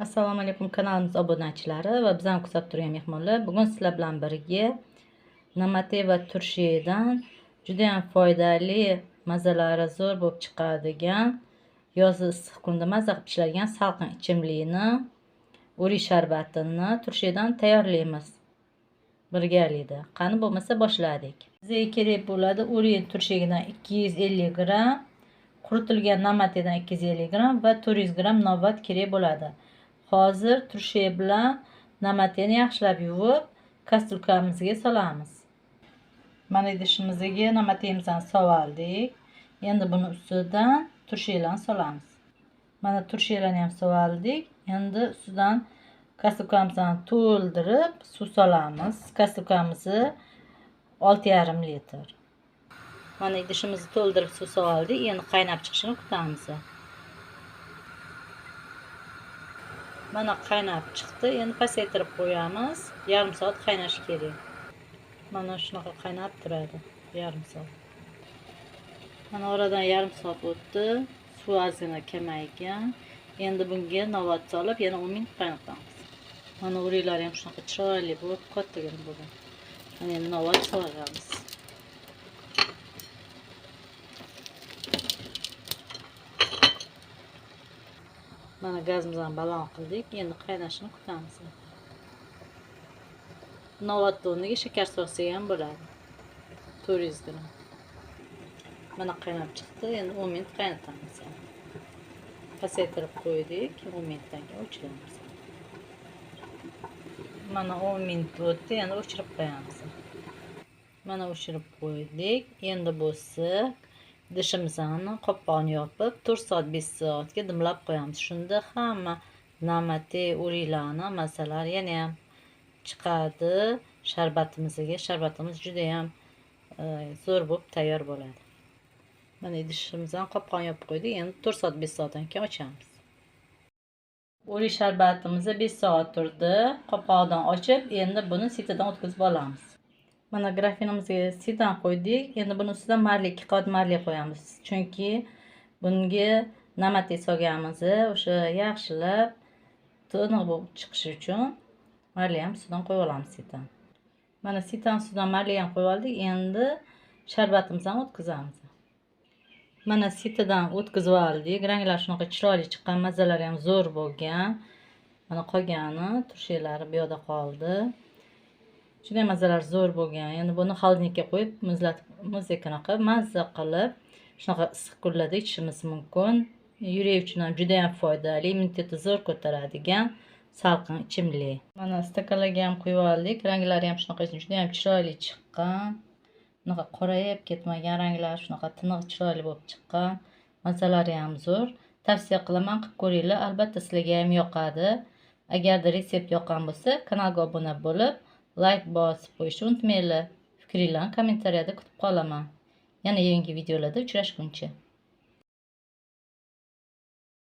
Assalomu alaykum kanalimiz obunachilari va bizani kuzatib turgan mehmonlar. Bugun sizlar bilan birga namate va turshidan juda ham foydali, mazalari zo'r bo'lib chiqadigan, yozgi issiq kunda maza qilib ichiladigan salqin ichimlikni, o'rik sharbatini turshidan tayyorlaymiz birgalikda. Qani bo'lmasa boshladik. Bizga kerak bo'ladi o'rik turshigidan 250 gramm, quritilgan namatedan 250 gramm va 400 gramm novat kerak bo'ladi. Hozir turshi bilan namateni yaxshilab yuvib, kastrulkamizga solamiz. Mana idishimizga namatemizni soldik. Endi buni ustidan turshilarni solamiz. Mana turshilarni ham soldik. Endi ustidan kastrulkamizni to'ldirib suv solamiz. Kastrulkamizni 6,5 litr. Mana idishimizni to'ldirib suv soldik. Endi qaynab chiqishini kutamiz. Mana qaynab chiqdi. Endi pasaytirib qo'yamiz. Yarim soat qaynashi kerak. Mana shunaqa qaynab turadi yarim soat. Mana oradan yarim soat o'tdi. Suv ozgina kamaygan. Endi bunga novat solib yana 10 minut qaynatamiz. Mana o'riklari ham shunaqa chiroyli bo'lib kattagina bo'lgan. Mana endi novat solamiz. Mana gazimizni baland qildik. Endi qaynashini kutamiz. Novat o'rniga shakar solsak ham bo'ladi. 400 gramm. Mana qaynab chiqdi. Endi 10 minut qaynatamiz. Pasaytirib qo'ydik. 10 minutdan keyin o'chiramiz. Mana 10 minut o'tdi. Endi o'chirib qo'yamiz. Mana o'chirib qo'ydik. Endi bo'lsa idishimizni qopqog'ini yopib 4 soat 5 soatga dimlab qo'yamiz. Shunda hamma namate, o'riklarni mazalari yana ham chiqadi sharbatimizga. Sharbatimiz juda ham zo'r bo'lib tayyor bo'ladi. Mana idishimizni qopqog'ini yopib qo'ydik. Endi 4 soat 5 soatdan keyin ochamiz. O'rik sharbatimiz 5 soat turdi. Qopqog'idan ochib, endi buni sitadan o'tkazib olamiz. Mana grafinimizga sitan qo'ydik. Endi buni ustidan marli, 2 qavat marli qo'yamiz. Chunki bunga namate solganmiz, o'sha yaxshilab to'niq bo'lib chiqishi uchun marli ham ustidan qo'yib olamiz sitan. Mana sitan ustidan marli ham qo'yib oldik. Endi sharbatimizni o'tkazamiz. Mana sitadan o'tkazib oldik. Ranglar shunaqa chiroyli chiqqan, mazalari ham zo'r bo'lgan. Mana qolgani turshilari bu yoqda qoldi. Juda mazalar zo'r bo'lgan. Endi buni xolodilnikka qo'yib, muzlatib, muzdekini qilib, mazza qilib, shunaqa issiq kunlarda ichishimiz mumkin. Yurak uchun ham juda ham foydali, immunitetni zo'r ko'taradigan salqin ichimlik. Mana stakanlarga ham quyib oldik. Ranglari ham shunaqa juda ham chiroyli chiqqan. Bunaqa qorayib ketmagan ranglar, shunaqa tiniq chiroyli bo'lib chiqqan. Mazalari ham zo'r. Tavsiya qilaman, qilib ko'ringlar. Albatta sizlarga ham yoqadi. Agarda retsept yoqqan bo'lsa, kanalga obuna bo'lib, like bosib qo'yishni unutmanglar. Fikringizni kommentariyada kutib qolaman. Yana yangi videolarda uchrashguncha.